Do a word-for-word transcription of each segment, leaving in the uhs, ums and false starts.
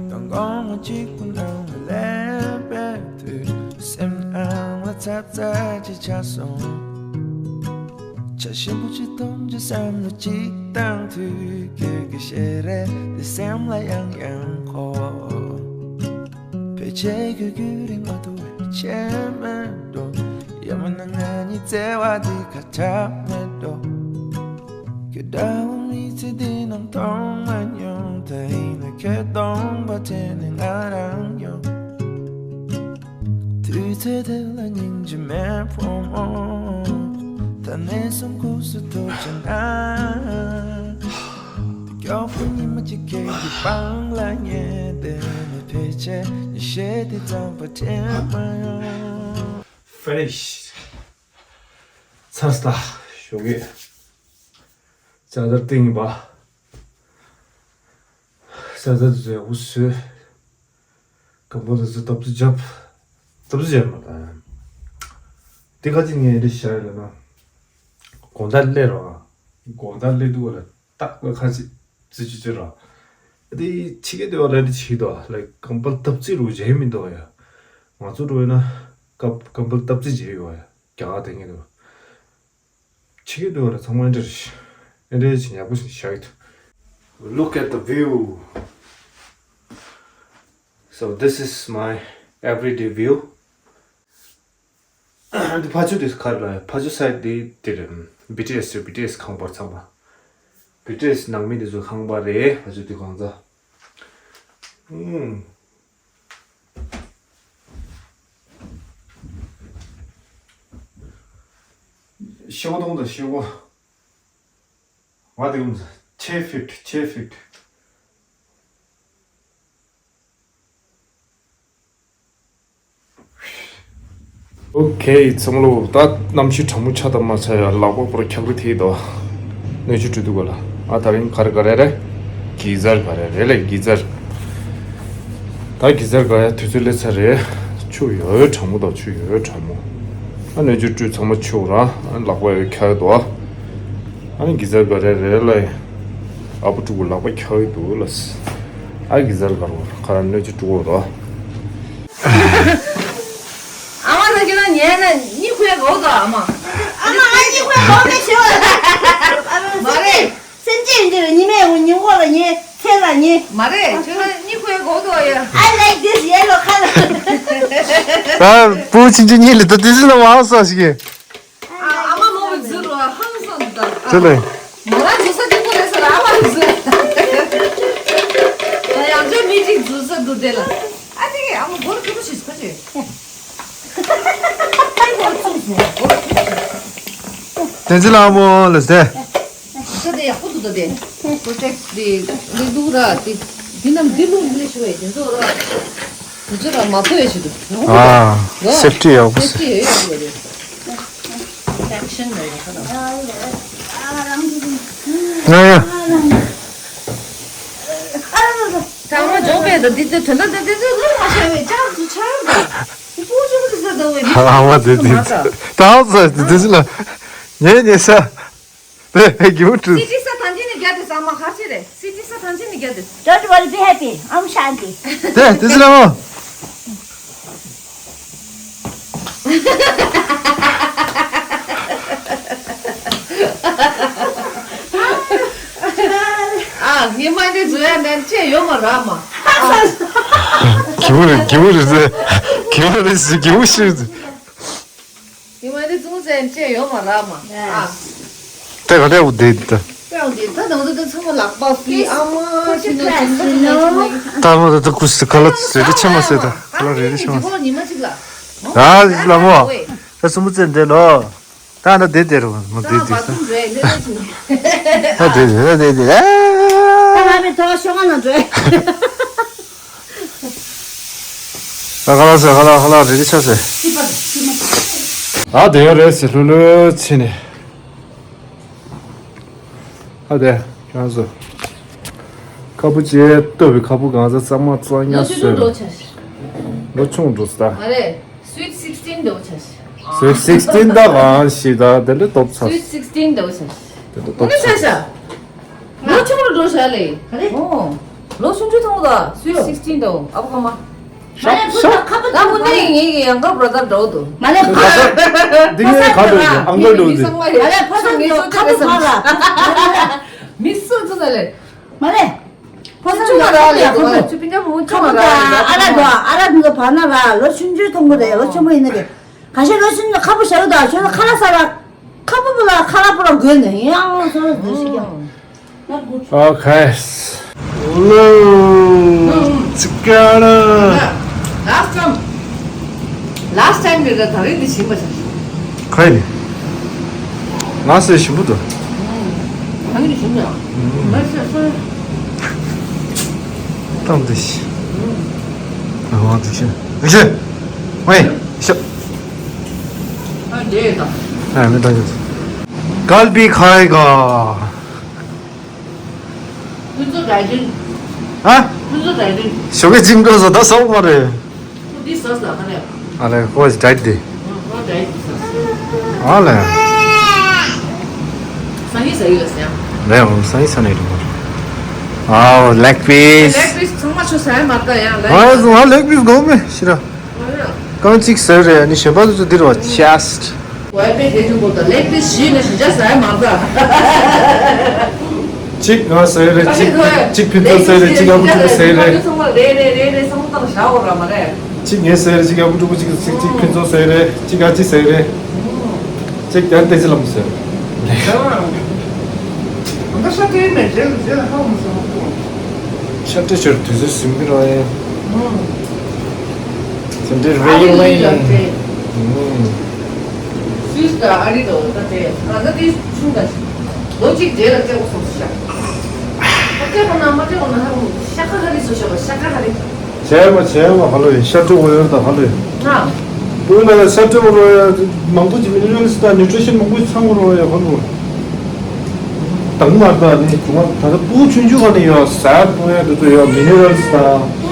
དང་དགོང་མོ་གཅིག་པུ་ནང་ལ་སླེབས་པའི་དུས། སེམས་ནང་ལ་ཚ་ཚ་ཅིག་ཆགས་སོང་། བྱ་ཞིམ་པོ་ཅིག་འཐུང་བྱེད་བསམ་བློ་ཅིག་བཏང་དུས། ཁྱོད་ཀྱི་ཞལ་རས་དེ་སེམས་ལ་ཡང་ཡང་འཁོར། ཕལ་ཆེར་ཁྱོད་རྒྱུན་རིང་མ་ཐུག་པའི་ཆད་མེད་འགྲོ། ཡང་མིན་ན་ང་གཉིས་བརྩེ་བ་འདི་ཁ་གྲག་མེད་འགྲོ། ཁྱོད་འདྲ་བོ་མི་ཚེ་འདི་ནང་མཐོང་མ་མྱོང་། ད་ཡིན་ན་ཁྱོད་སྟོང་པ་དྲན་ནས་ང་རང་ཡོང་། དུས་ཚོད་དེ་ལ་སྙིང་རྗེ་མེད་བུ་མོ། ད་ནས་བཟུང་ཁུག་སུ་ཐུག་བྱས་ན། དེ་མགྱོགས་པོ་ཉི་མ་གཅིག་ཁྱེད་ཀྱི་པང་ལ་ཉལ་བསྡད་ནས། ཕལ་ཆེར་ཉིན་ཤས་འདི་ཙམ་པ་དྲན་མ་ཡོང་། Finish. ཚར་སོང་། ཞོགས་ཀས་ཇ་དར་བཏིང་པ། ཇ་དར་དེ་ཚོ་ཡག་པོ་བཟོས། ཀམ་པོ་དེ་ཚོ་ཏོག་ཙམ་བརྒྱབ། ཏོག་ཙམ་བརྒྱབ་མ་དང་། དེ་ཁ་ཅིག་ངས་རེ་བཞག་ཡོད་ན། དགོང་དག་སླེབས་རོགས། དགོང་དག་སླེབས་དུས་ལ་ཏག་ཏག་ཁ་ཅིག་རྩི་ཅི་ཅི་ར། དེ་ཕྱི་རྒྱལ་དེ་བ་ལ་འདི་བྱེད་ཀྱི་འདུག་ལ། ཀམ་པོ་ཏོག་ཙམ་རུ་བྱེད་མི་འདུག་ཡ། ང་ཚོ་འགྲོ་ཡོད་ན་ཀམ་ཀམ་པོ་ཏོག་ཙམ་བྱེད་ཡོད་ཡ། རྒྱ་གར་དེ་ངེས་འདུག་ཕྱི་རྒྱལ་དུ་བ་ལ་ཚང་མ་འདྲ་རེད། ཨེ་འདྲ་ཞིག་ཡག་པོ་ཞིག་བཞག་ཡོད། Look at the view. So this is my everyday view. འདི་ཕ་ཆུ་དེ་ག་རེ་ལ། ཕ་ཆུ་སའིཌ་དེ་དེ་རེད། བི་ཊི་ཨེས་རེད། བི་ཊི་ཨེས་ཁང་པ་ཚང་མ། བི་ཊི་ཨེས་ནང་མི་དེ་ཚོ་ཁང་པ་རེད། ཕ་ཆུ་དེ་གང་ཚ། ཨུམ། ཤོག་དོང་དང་ཤོག་གུ། ང་དེ་གུམ་ཆེ་ཕིཊ་ཆེ་ཕིཊ། ཨོ་ཁེ་ཚང་མ་ལོ། ད་གནམ་གཤིས་གྲང་མོ་ཆགས་དང་མ་ཆགས་ཡ། ལག་པ་པོར་འཁྱག་རི་ཐེ་དོ། སྣོད་བཅུད་སྤྲོད་དུས་གོ་ལ། ཨ་ད་རིང་ག་རེ་ག་རེ་རེད། གི་ཛར་ག་རེ་རེད་ལ། གི་ཛར། ད་གི་ཛར་ག་ཡ་དུས་ཚོད་སླེབས་ཚར་རེད། ཆུ་ཡོད་གྲང་མོ་དང་། ཆུ་ཡོད་གྲང་མོ། ཨ་སྣོད་བཅུད་སྤྲོད་ཚང་མ་ཆུ་ར། ཨ་ལག་པ་ཡོད་འཁྱག་དོ། ཨ་ནི་གི་ཛར་ག་རེ་རེད་ལ། ཨ་བུ་ཕྲུ་གུ་ལག་པ་འཁྱག་ཡོད་དུ་ལ། ཨ་གི་ཛར་ག་རོ་ཁ་ར་སྣོད་བཅུད་སྤྲོད་དོ། ཨ་མ་ན་ཁྱེད་རང་ཉལ་ན་གཉིད་ཁུག་ཡ་གོ་དོ་ཨ་མ། ཨ་མ་ང་གཉིད་ཁུག་ཡ་གོ་མེད་ཤི་བ། མ་རེད། སེམས་ཅན་འདིར་ཉི་མའི་འོ་ཉི་འོག་ལ་ཉལ། ཚལ་ལ་ཉལ། མ་རེད། ཁྱོད་རང་གཉིད་ཁུག་ཡ་གོ་དོ་ཡ། I like this yellow color. ད་བུ་ཆུང་ཆུང་གཉིད་ལ་ད་དེ་ཚོ་ལ་མ་ཧང་སང་ཞིག་གི། ཨ་ཨ་མ་མོ་བོ་འཛུལ་རོ་ཧང་སང་འདུག་ད། དེ་ལས། མོ་རང་འཛུལ་ས་དེ་ཁོ་རེད་ཟེར། ཨ་མ་འཛུལ། ད་ཡང་ཅོ་མི་གཅིག་འཛུལ་ས་འདུག་དེ་ལ། ཨ་ཅེ་ཨ་མ་སྒོར་ཁྱོད་ཁྱོད་ཤི་ཁ་ཅེ། ཨ་ཡི་སྒོར་ཚུགས་སོང་སྒོར་ཁྱོད་ཤི། བསྟན་འཛིན་ལགས་མོ་ལ་ཟེར། ད་དེ་ཡག་པོ་འདུག་ད་དེ། སྒོར་ཊེག་སི་དེ་དེ་འདུག་ར་དེ། དེ་རྣམས་དེ་ལུགས་ལས་ཤི་བས་དེ་ཚོ་ར། དེ་ཚོ་ར་མ་ཕོ་ཡ་ཤི་འདུག་ཨ་སེབ་ཊི་ཡག་པོ་སེབ་ཊི་ཡག་པོ་རེད། ཨེག་ཤན་ལ་ཡོད་ཁ་ལ། ང་ཡ། ཚང་མ་འཇོག་པས་ད་འདི་ཚོ་དོན་དག་འདི་ཚོ་ལོ་མ་ཤར་བའི་ལྕགས་ཚུ་ཆར་ད། འདི་པོ་ཅུང་གི་ས་ད་བས་འདི་ཨ་མ་ཚོ་དེ་མ་དེ་ད། ད་ཧང་སང་དེ་ཚོ་ལ་ཉེ་ཉེ་ས་རེ་རེ་གྱིས་མོ་སི་ཊི་ས་ཐམས་ཅད་ནས་བརྒྱབ་སྟེ་ཟ་མ་ཁ་ཆེ་རེད། སི་ཊི་ས་ཐམས་ཅད་ནས་བརྒྱབ་སྟེ། Don't worry, be happy. Om Shanti. དེ་དེ་ཚོ་ལ་མོ། ཨ་ངས་མ་འདི་བཟོ་ཡ་ནས་ཅི་ཡོད་མ་ར་མ། གྱིས་མོ་རེད་གྱིས་མོ་རེད་ཟེར། གྱིས་མོ་རེད་ཟེར་གྱིས་མོ་ཤི་ཟེར། ངས་མ་འདི་བཟོ་ཡ་ཅི་ཡོད་མ་ར་མ། ཨ། དེ་ག་ལེ་འུ་དེ་དེ། དཔེ་འོང་དེ་ད་ནང་དུ་དེ་ཚང་མ་ལག་པ་ཕི་ཨ་མ་ཤི་ན་ཅི་ན་ཅི་ན། ད་མོ་དེ་དེ་ཀུ་སི་ཁ་ལ་རེ་རེ་ཆེ་མ་ཟེར་ད་ཁ་ལ་རེ་རེ་ཆེ་མ་ཟེར། ཉི་མ་གཅིག་ལ། ཨ་ལ་མོ། ད་སུ་མོ་ཙེ་འདེ་ལོ། ད་ན་དེ་དེ་རུ་མོ་དེ་དེ་ས། ད་དེ་དེ་ད་དེ་དེ་ཨ། ད་ང་མི་ཐོག་ཤོག་ང་ན་འགྲོ། ཨ་ཁ་ལག་ཟེར་ཁ་ལག་ཁ་ལག་རེ་རེ་ཆ་ཟེར། ཨ་དེ་ཡོད་རེད་ཟེར་ལྷོད་ལྷོད་ཕྱིན་ནས། ཨ་དེ་ཁྱོད་ཚོ། ཁ་སྤུ་ཅེ་ལྟོས་པའི་ཁ་སྤུ་གང་ཟག་གཙང་མ་གཙང་ཉ་ལོ་ཆུང་བཟོས་འགྲོ་པ། ཆ་ཤི། ལོ་ཆུང་འགྲོ་ས་ད། མ་རེད། Sweet sixteen འགྲོ་པ་ཆ་ཤི། Sweet sixteen ད་གང་ཞིག་ད་དེ་འདྲ་སྟོབས་ཚ། Sweet sixteen འདྲ་བོ་ཟེར། དེ་འདྲ་སྟོབས་ཚ། ལོ་ཆུང་རུ་འགྲོ་བཞག་ལེ། ག་རེ། ཨོ། ལོ་ཆུང་ཆུང་མཐོང་གི་ད། Sweet sixteen འདྲ་བོ་ཨ་ཕོ་ཁ་མ། ཤ་ཤ། ད་དངོས་གནས་ངེད་ཀྱི་ཡང་ག་བྲོ་ད་འགྲོ་འདུག་མ་ལེ་ཕ། འདི་ངའི་ཁ་འགྲོ་ཡོད། ཨང་ཀལ་འགྲོ་འདི། མ་ལེ་ཕ་སང་ངེད་ཚོ་ཁ་ཁ་ཕ་ལ། མི་སུ་ཚོ་ད་ལེ། མ་ལེ། ཕ་སང་ཆུང་མ་ར་ལེ་ཡ་ཁོ་ཚོ། ཆུ་པི་ཉམ་མོ་ཆུང་མ་ར་ལེ། ཨ་ར་འགྲོ་ཨ་ར་འགྲོ་བ་ན་ར་ལོ་ཆུང་ཆུང་མཐོང་གི་རེད། ལོ་ཆེན་པོ་ཡིན་ནི་རེད། ག་ཤེད་ལོ་ཆུང་ཆུང་ཁ་པོ་བཞག་གི་འདུག་ཁྱོད་ཚོ་ཁ་ལག་ཟ་ར། ཁ་པོ་པོ་ལ་ཁ་ལག་པོ་ར་དགོས་ནས་ཡང་ཚོ་ལ་འདོད་ཤི་ཀྱང་། Okay. Hello. ཅི་ཀ་ན། Last time. Last time རེད་ད་རིང་འདི་ཞིམ་པ་ཞིག་ཁ་ཡིན། ང་སེ་ཞིམ་པོ་འདུག་ད་རིང་འདི་ཞིམ་ཡ། ང་སེ་སོ། ཏང་འདི་ཞིག་ང་དང་འདི་ཞིག་འདི་ཞིག་ཝེ་ཤ། ཨ་མི་ཏང་ཡོད། གལ་པི་ཁའི་ག་ཕུན་ཚོགས་ཌའེ་ཊིང་། ཨ། ཕུན་ཚོགས་ཌའེ་ཊིང་། ཞོགས་ཀས་ཅིག་འགྲོ་ཟ་ད་སོག་མ་རེད། ཁོ་འདི་ཟ་ཟ་ག་ནས། ཨ་ལེ་ཁོ་ཌའེ་ཊི་འདི། ཁོ་ཌའེ་ཊི་འདི་ཟ་ཟ། ཨ་ལེ། སང་ཉིན་ཟ་ཡི་ལ་ཟ་ཡང་། ལེ་འོང་སང་ཉིན་ཟ་ནས་རེད་མོ། ཨའོ་ལེག་པིས། ལེག་པིས་ཚང་མ་ཆུ་ཟ་ཡ་མ་ད་ཡང་ལེག་ཨ་ང་ལེག་པིས་དགོས་མེད་ཤི་ར། རྐང་གཅིག་ཟེར་རེད། ཨ་ནི་གཞན་པ་ཚོ་འདིར་བ་ཅེ་སི་ཊི། ཝའི་པེ་དེ་ཚོ་གོ་ད་ལེག་པིས་བཞི་ནས་བཞི་ཆ་ཟ་ཡ་མ་ད། གཅིག་ང་ཟེར་རེད། གཅིག་གཅིག་ཕུན་ཚོགས་ཟེར་རེད། གཅིག་ཨ་བུ་ཕྲུག་ཟེར་རེད། ཚང་མ་རེ་རེ་རེ་རེ་བསམ་བློ་བཏང་བཞག་འོ་ར་མ་རེད། གཅིག་ངས་ཟེར་རེད། གཅིག་ཨ་བུ་ཕྲུག་གཅིག་གཅིག་གཅིག་ཕུན་ཚོགས་ཟེར་རེད། གཅིག་ཨ་ཅེ་ཟེར་རེད། གཅིག་ཀྱང་བསྟན་འཛིན་ལམ་ཟེར་རེད། ང་ཤ་སྤྲད་མེད་རྗེས་ལ་རྗེས་ལ་ཧ་མ་སོང་། ཤ་སྤྲད་ཆེར་དུས་ཚོད་ཟིན་གི་ར་ཡིན། ཚེ་འདིར་རེ་ཡིན་མ་ཡིན། སུས་ཀ་ཨ་རི་དོ་ད་དེ་ང་ད་དེ་ཆུང་ད་ལོ་གཅིག་རྗེས་ལ་སྤྲད་གོ་སོང་ཤ། ཨ་སྤྲད་གོ་ན་མ་སྤྲད་གོ་ན་ཧ་གོ་ཤ་ཁ་ཧ་རི་སོ་ཤ་བ་ཤ་ཁ་ཧ་རི། བྱས་མ་བྱས་མ་ཧ་ལོ་ཡིན་ཤ་སྤྲད་གོ་ཡོད་ད་ཧ་ལོ་ཡིན། ཨ། སྤུན་ལ་ཤ་སྤྲད་གོ་རོ་ཡ་མང་པོ་ཅིག་མི་ནི་རལ་སི་དང་ནིའུ་ཊི་རི་ཤན་མང་པོ་ཅིག་ཚང་གོ་རོ་ཡ་ཧ་ལོ། དང་མ་ད་ནི་ད་ལྟ་ཕྲུ་གུ་ཆུང་ཆུང་ག་ནས་ཡོད་ཟ་ཡ་བཏུང་ཡ་དེ་ཚོ་ཡོད་མི་ནི་རལ་སི་དང་།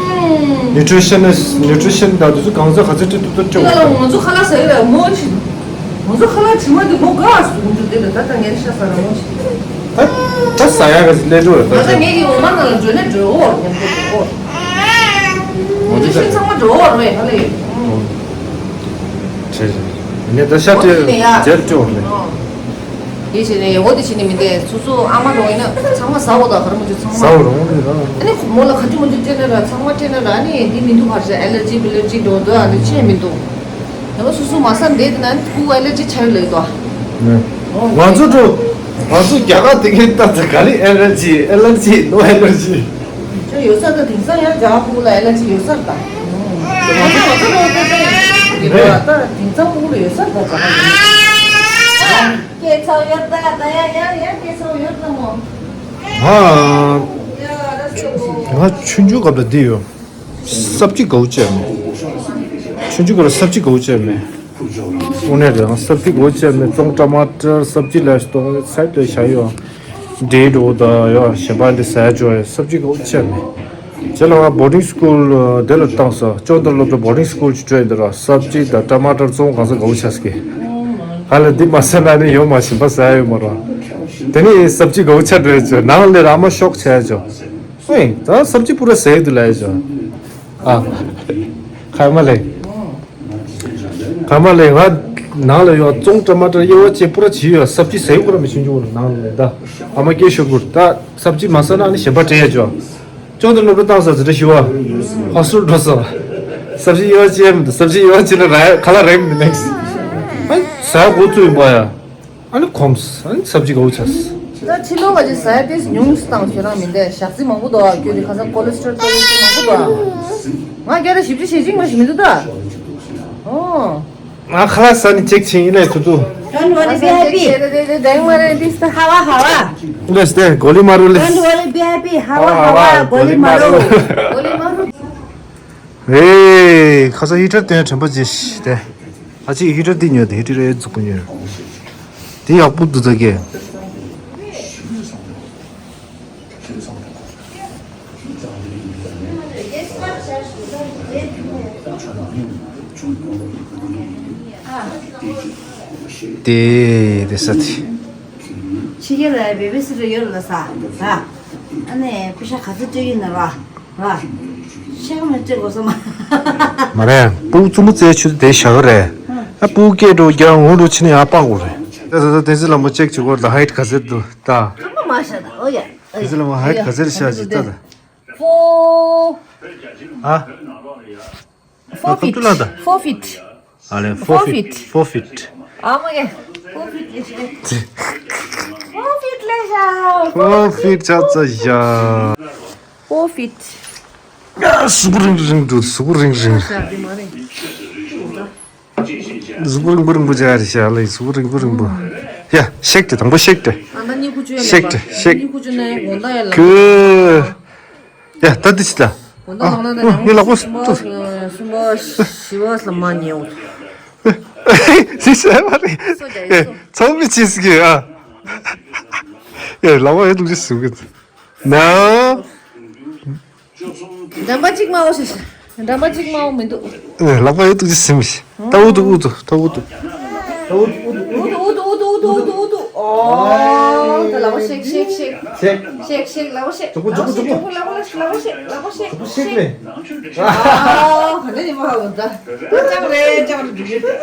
ནིའུ་ཊི་རི་ཤན་ནི་ནིའུ་ཊི་རི་ཤན་དང་དེ་ཚོ་གང་ཚ་ག་ཚ་སྤྲད་ཐུབ་ཐུབ་སྤྲད་དགོས་རེད། ང་ཚོ་ཁ་ལག་ཟ་གི་རེད་མོ་ཆི། ང་ཚོ་ཁ་ལག་དྲི་མ་དེ་མོ་དགའ་སུ་ང་ཚོ་དེ་ལ་ད་ལྟ་ངས་ཤ་ཟ་ར་མོ་ཆི། ད་ད་ཟ་ཡ་ག་ལས་འགྲོ་རེད་ད། ད་ངས་ཀྱི་འོ་མ་ནང་ལ་འགྲོ་ནས་འགྲོ་འོ་ཉམས་པོ་འོ། ང་ཚོ་ཤ་ཚང་མ་འགྲོ་འོ་རེད་ཧ་ལས། ཆེ་ཆེ། ངས་ད་ཤ་སྤྲད་རྗེས་སྤྲད་འོ་རེད། དེ་བྱས་ནས་འོ་དེ་བྱས་ནས་མི་འདས་སོ་སོ་ཨ་མ་རང་ཡིན་ན་ཚང་མ་ཟ་འོ་ད་ག་རེ་མ་བྱུང་ཚང་མ། ཟ་འོ་རང་རེད་ད། ཨ་ནི་མོ་ལ་ག་ཅི་མ་བྱུང་སྤྲད་ན་ར་ཚང་མ་སྤྲད་ན་ར་ཨ་ནི་འདི་མི་འདུག་ག་རེ་ཨེ་ལར་ཇི་མི་ལར་ཇི་འགྲོ་འདུག་ཨ་ནི་ཅི་ཡང་མི་འདུག་ཡང་སོ་སོ་མ་ཟ་འདས་དེ་ན་ཨ་ནི་ཁུ་ཨེ་ལར་ཇི་ཆགས་ལེ་དོ། ང་ཚོ་འགྲོ་ང་ཚོ་རྒྱ་གར་དེ་གའི་ལྟ་ཚེ་ག་ལེ་ཨེ་ལར་ཇི་ཨེ་ལར་ཇི་ནོ་ཨེ་ལར་ཇི། ཅོ་ཡོད་ས་ད་དེང་སང་ཡང་རྒྱ་གར་ཕྲུ་གུ་ལ་ཨེ་ལར་ཇི་ཡོད་ས་རེད་ད། ང་ཚོ་ང་ཚོ་ལོ་ཏོག་ཏོག་ཡིན་གྱི་རེད་ད་དེང་སང་ཕྲུ་གུ་ལ་ཡོད་ས་རེད་ད་རྒྱ་གར་ཡིན། སྐད་ཆ་ཡོད་ད་ད་ཡ་ཡ་ཡ་སྐད་ཆ་ཡོད་ད་མོ། ང་ང་ཆུང་ཆུང་སྐབས་ལ་འདི་ཡོད། སབ་ཇི་གའུ་བཅད་མེད། ཆུང་ཆུང་སྐབས་ལ་སབ་ཇི་གའུ་བཅད་མེད། དངོས་གནས་རེད། སབ་ཇི་གའུ་བཅད་མེད། བཙོང་ཊ་མ་ཊར་སབ་ཇི་ལ་སྟོང་སའི་དོད་བྱ་ཡོད། འབྲས་འགྲོ་ད་ཡོད་གཞན་པ་འདི་ཟ་འཇོག་ཡོད་སབ་ཇི་གའུ་བཅད་མེད། རྗེས་ལ་ང་བོར་ཌིང་སྐུལ་དེ་ལ་བཏང་སོང་། ཅོག་འདར་སློབ་གྲྭ་བོར་ཌིང་སྐུལ་ཅིག་བྲོས་འདི་ར་སབ་ཇི་དང་ཊ་མ་ཊར་བཙོང་གང་ས་གའུ་ཆགས་ཀྱི། ཧ་ལས་འདི་མ་ཟ་ན་ནི་ཡོད་མ་གཞན་པ་ཟ་ཡ་ཡོད་མ་ར། དེ་ནི་སབ་ཇི་གའུ་ཆགས་འགྲོ་ཡ་ཅོ་ནང་ལས་ར་མ་ཤོག་ཆ་ཡ་ཅོ། ཨེ་ད་སབ་ཇི་པུ་ར་ཟས་འདུག་ལ་ཡ་ཅོ། ཨ་ཁ་མ་ལེ། ཁ་མ་ལེ་ང་ནང་ལ་ཡོད་བཙོང་ཊ་མ་ཊར་གཡོ་བ་ཅེ་པུ་ར་བྱི་ཡོད་སབ་ཇི་ཟས་པུ་ར་མི་ཆུང་ཆུང་ནང་ལ་ད་ཨ་མ་སྐྱེ་ཤོར་པུར་ད་སབ་ཇི་མ་ཟ་ན་ནི་གཞན་པ་སྤྲད་ཡ་ཅོ། ཅོག་འདི་སློབ་གྲྭ་བཏང་ས་ཟི་ཏྲ་ཞི་བ། ཧོ་སུལ་འགྲོ་སོང་། སབ་ཇི་གཡོ་ཅེ་མི་འདུག་སབ་ཇི་གཡོ་ཅེ་ན་ར་ཁ་ལག་རེད་མི་འདུག་ཨ་ཟ་གོ་ཚུལ་ཡིན་པ་ཡ། ཨ་ནི་ཁོམས་ཨ་ནི་སབ་ཇི་གའུ་ཆགས། ད་ཕྱི་ལོགས་པ་ཅིག་ཟ་ཡ་ཏེས་ཉུང་སུ་བཏང་ཁྱོད་རང་མི་འདས་ཞག་རྩི་མང་པོ་འདུག་ཨ་ཁྱོད་དེ་ཁ་སང་ཀོ་ལེ་སི་ཊོལ་ཏོ་ལེ་སི་མང་པོ་འདུག་ཨ། ང་རྒྱ་ར་ཞིབ་ཅིག་ཞེ་ཅིག་མ་ཞིག་མི་འདུག་ད། ཨོ། ང་ཁ་ལག་ཟ་ནི་ཅེག་ཆིན་ཡིན་ལས་ཐུ་ཐུ། Don't worry, V I P. དེ་དེ་དེ་དེ་མ་རེད་དེ་ཧ་བ་ཧ་བ། ལས་དེ་གོ་ལི་མ་རུ་ལས། Don't worry, V I P. ཧ་བ་ཧ་བ་གོ་ལི་མ་རུ། གོ་ལི་མ་རུ། ཨེ། ཁ་ས་ཧི་ཊར་དེ་དྲན་པ་ཅི་ཤི་དེ། ཨ་ཅི་ཧི་ཊར་དེ་ཉོས་དེ་ཧི་ཊར་ཨེ་ཙུག་པོ་ཉོས། དེ་ཡག་པོ་འདུག་ད་གེ། དེ་དེ་ས་དེ། ཕྱི་རྒྱལ་ལ་བེ་བེ་སི་རེ་ཡོད་ལ་ས་ར། ཨ་ནེ་པེ་ཤ་ག་ཚོད་སྤྲད་ཡིན་ན་ར་ར། ཤ་མི་སྤྲད་དགོས་ས་མ། མ་རེད། སྤུ་གུ་རྩུབ་མོ་བཙལ་ཆུ་དེ་བཞག་རེད། ཨ་སྤུ་གུ་སྐད་འགྲོ་རྒྱ་འུ་རུ་ཕྱི་ནས་ཡར་སྤག་དགོས་རེད། ད་ད་ད་དེ་ཚོ་ལ་མོ་ཅེག་བྱེད་དགོས། ད་ཧའིཊ་ག་ཚོད་འདུག་ད། ཁ་མ་མ་ཤ་ད་ཨོ་ཡ། དེ་ཚོ་ལ་མོ་ཧའིཊ་ག་ཚོད་རེད་ཤག་ཅིག་ལྟ་ད། Four. ཨ། Four feet. Four feet. ཨ་ལེ། Four feet. Four feet. ཨ་མ་གེ། Four feet ལེ་ཤ། Four feet ལེ་ཤ། Four feet ཆ་ཚ་ཡ། Four feet. ཡ། གཟུགས་པོ་རིང་རིང་འདུག་གཟུགས་པོ་རིང་རིང་། ཤ་དེ་མ་རེད། གཟུགས་པོ་རིང་པོ་རིང་པོ་ཅིག་རེད་ཤག་ལེ། གཟུགས་པོ་རིང་པོ་རིང་པོ། ཡ། ཤེག་དེ་དང་པོ་ཤེག་དེ། ཨ་ད་གཉིད་ཁུག་ཅུ་ཡོད་ཤེག་དེ་ཤེག། གཉིད་ཁུག་ཅུ་ནས་དགོང་དག་ཡ་ལ། ཁུ། ཡ། ད་འདི་ཅི་ད། དགོང་དག་ལ་ད་ཨ་ངའི་ལག་པ་གསུམ་པ་གསུམ་པ་བཞི་པ་ལ་མ་ཉལ། ཞི་ས་མ་རེད། སོ་རྒྱ་ཡ་ཡོད་སོ། ཚང་མི་ཅི་ཟིག་གི་ཨ། ཡ། ལག་པ་ཡོད་འདུག་ཅི་ཟིག་གི། ན། འགྲམ་པ་གཅིག་མ་འོ་ཞེས། འགྲམ་པ་གཅིག་མ་འོ་མི་འདུག་ཨེ། ལག་པ་ཡོད་འདུག་ཅི་ཟིན་མི་ཤེས། ད་ཨུ་ཐུ་ཨུ་ཐུ་ད་ཨུ་ཐུ། ཨུ་ཐུ་ཨུ་ཐུ་ཨུ་ཐུ་ཨུ་ཐུ་ཨུ་ཐུ། ཨོ། ད་ལག་པ་ཤེག་ཤེག་ཤེག། ཤེག། ཤེག་ཤེག། ལག་པ་ཤེག། མགྱོགས་པོ་མགྱོགས་པོ། ལག་པ་ཤེག། ལག་པ་ཤེག། ལག་པ་ཤེག། མགྱོགས་པོ་ཤེག་ལེ། ཨོ། ག་ནས་ཉི་མ་ཧ་གོ་ད། ད་ཅང་རེད་ཅང་རེད་འགྲིག་གི་རེད།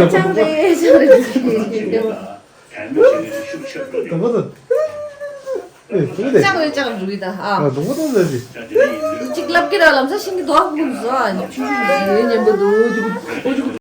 ཅང་རེད་ཅང་རེད་འགྲིག་གི་རེད། དང་པོ་དང་། ཨེ། དང་པོ་དང་། ལྕགས་རེད་ལྕགས་རེད་འགྲོ་གི་ད་ཨ། ཨ། དང་པོ་དང་ཟེར་གྱི། གཅིག་ལབ་ཀྱི་ར་ལམ་སང་ཤིང་གི་རྡོ་ཁུག་ཁུག་བཟོ་ཨ། ཉི་ཆུ་ཆུ་ཆུ་ཉན་པ་འདུག་ཨོ་ཅུ་ཀུ་ཨོ་ཅུ་ཀུ་